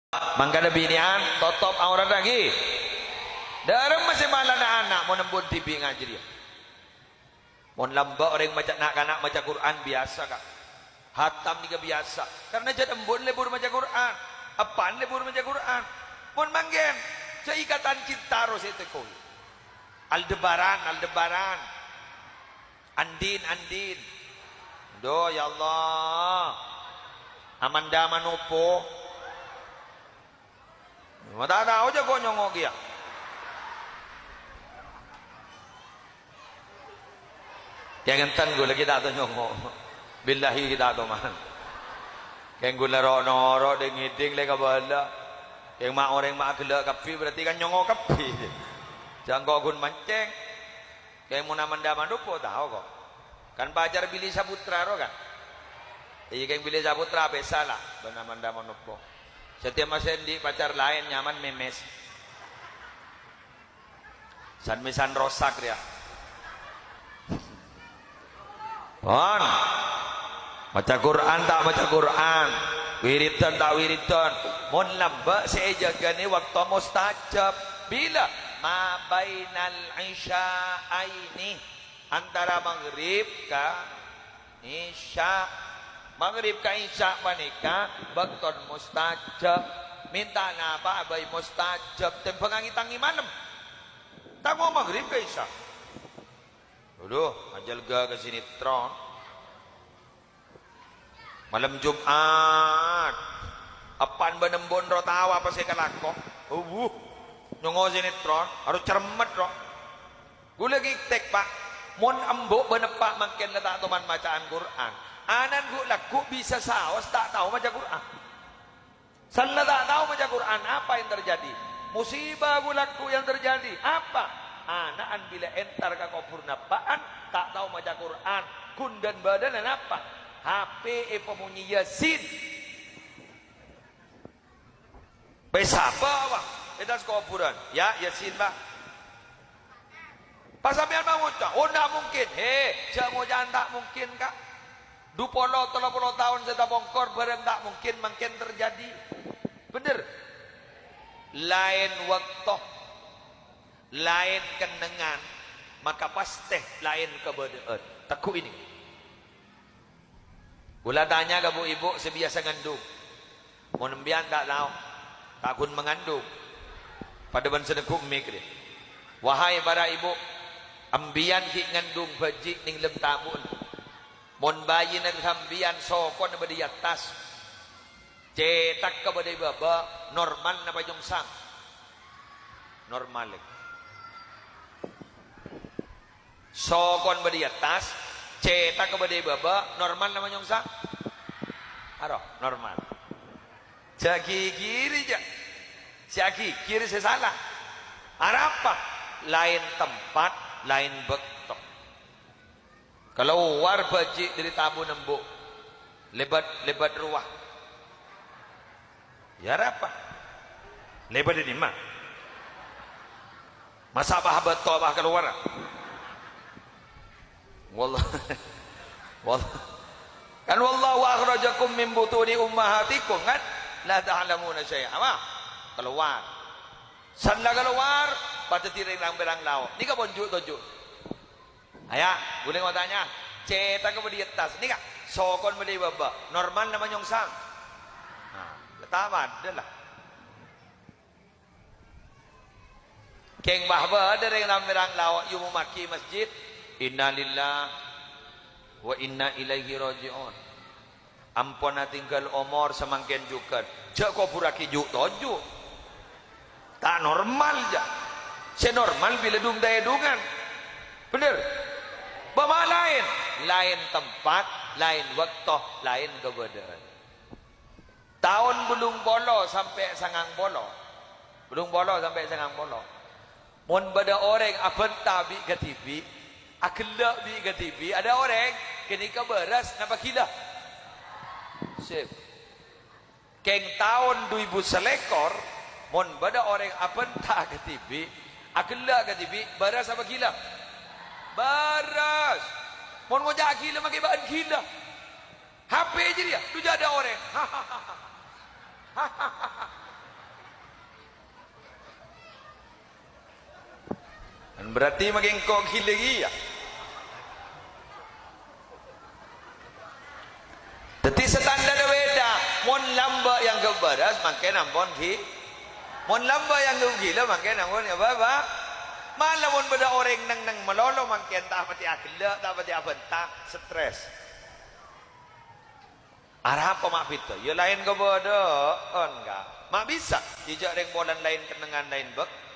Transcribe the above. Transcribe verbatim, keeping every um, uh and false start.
Mangkana binè'an, totop aoratta, ghi. Dâremma sè malana ana' mon embun dhibi' ngajhâriyâ. Mon lambâ' orèng maca, na'-kana' maca Qur'an biyasa, Ka'. Hatam nèka biyasa. Karna jhât embun lebur maca Qur'an. Eppa'na lebur maca Qur'an. Mon mangkèn, jhâ' ikatan cinta ro sè ètekko'è. Aldebaran, Aldebaran. Andin, Andin. Adu, ya Allah. Amanda Manopo. Ma' ta' tao jhâ' ko' nyongngo' kèya. Kèng enten ghulâ ghi' ta' tao nyongngo'. Billahi ghi' ta' tao, man. Kèng ghulâ ro'-noro' dhing-ngèdhing lè kabâlâ. Kèng ma' orèng ma' aghellâ' kabbhi, berarti kan nyongngo' kabbhi. Jhâ' ko' ghun mancèng. Kèng mon Amanda Manopo tao ko'. Kan pacar Billy Saputra ro kan? Iyâ, kèng Billy Saputra apèsa la bân Amanda Manopo. Satèya ma' sè andi' pacar laèn nyaman Memes. San-mèsan rosak rèya. Pon. Maca Qur'an ta' maca Qur'an, wiridan ta' wiridan. Mon lambâ' sè èjâgâna bâkto mustajab. Bilâ? Ma bainal isya'aini. Antara maghrib ka isya. Maghrib ka isya panèka bâkto mustajab. Mènta napa'a bhâi mustajab. Tèmbhângnga ngètangè malem. Tango maghrib ka isya. Adu, ajhâlgâ ka sinetron. Malem Jum'at. Eppa'na bân embu'na ro tao apa sè èkalako. Ewuh. Nyongngo' sinetron, harus cermet, ro. Ghulâ ngèktèk, Pa'. Mon embu' bân eppa' mangkèn la ta' toman maca'an Qur'an. Ana'na ghu'-lagghu' bisa saos ta' tao maca Qur'an. San la ta' tao maca Qur'an, apa yang terjadi? Musibah ghu'-lagghu' yang terjadi. Apa? Ana'na bilâ entar ka kobhurrâ eppa'na, ta' tao maca Qur'an. Ghun dân bâdâna napa? H P èpamonye Yasin. Bâi sapa, Pak? È attas kobhurân. Ya, Yasin, Pak. Pas sampèyan mau ngoca', "Oh, ta' mungkin." He, jhâ' ngoca'an ta' mungkin, Ka'. Du polo, tello polo taon sè tapongkor, bârâng ta' mungkin mangkèn terjadi. Bhender? Laèn bâkto, laèn kennengngan, maka pastè laèn kabâdâ'ân. Tegghu' ini. Ghulâ tanya ka bu'-ibu' sè biyasa ngandung. Mon empèyan ta' tao, ta' ghun mangandung. Padâ bân sè neggu' mik rè. Wahai para ibu, empèyan ghi' ngandung bhâji' neng lem tabu'na. Mon bhâjina sampèyan sokona bâdâ è attas, cètakka bâdâ è bâbâ, normal napa nyongsang? Normal, lè. Sokona bâdâ è attas, cètakka bâdâ è bâbâ, normal napa nyongsang? Aro, normal. Jhâ' ghighiri, jhâ'. Sè aghighir sè sala. Arapa? Laèn tempat, laèn bâkto. Kalowar bhâji' dâri tabu'na embu'. Lèbât, lèbât rowa. Iyâ, arapa? Lèbât è dimma? Masa' bâ' bâto bâ' kalowar? Wallah. Wallah. Kan, "Wallahu akhrajakum min butuni ummahatikum," kan? "La ta'lamuna syai'a." Apa? Kalowar. San la kalowar, padâ dhi' rèng-, rèng-pèrèng lao'. Nèka pon ju'-toju'. Aya, ghulâ ngoca', cètakka bâdâ è attas. Nèka, sokona bâdâ è bâbâ. Normal napa nyongsang? Nah, ta' padâ la. Kèng bâ' bâdâ rèng-, rèng-pèrèng lao' èomommaghi masjid. Innalillahi wa inna ilaihi raji'un. Ampon atèngghâl omor samangkèn jhughân, jhâ' kobhurraghi ju'-toju'. Ta' normal, jhâ'. Sè normal bilâ dung-taèdungan. Bhender? Bâ' ma' laèn. Laèn tempat, laèn bâkto, laèn kabâdâ'ân. Taon bâllung polo sampè' sangang polo. Bâllung polo sampè' sangang polo. Mon bâdâ orèng abânta bi' kadhibi', aghellâ' bi' kadhibi', adâ' orèng ghânèka bârâs napa ghilâ? Sip. Kèng taon du èbu salèkor, mon bâdâ orèng abânta kadhibi', aghellâ' kadhibi', bârâs apa ghilâ? Bârâs. Mon ngoca' ghilâ, makè bâ'ân ghilâ. H P jârèya, du jâ' adâ' orèng. Berarti makè engko' ghilâ kèya. Dhâddhi standarra bhidhâ. Mon lambâ' èangghep bârâs, mangkèn ampon ghi-, mon lambâ' èangghep ghilâ, mangkèn ampon ya, Bapak. Mala mon bâdâ orèng neng-neng malolo, mangkèn ta' patè aghellâ', ta' patè abhânta, stres. Arapa ma' bhidhâ? Ya laèn kabâdâ'ân, Ka'. Ma' bisa, jhâ' rèng polana laèn kennengngan, laèn bâk-,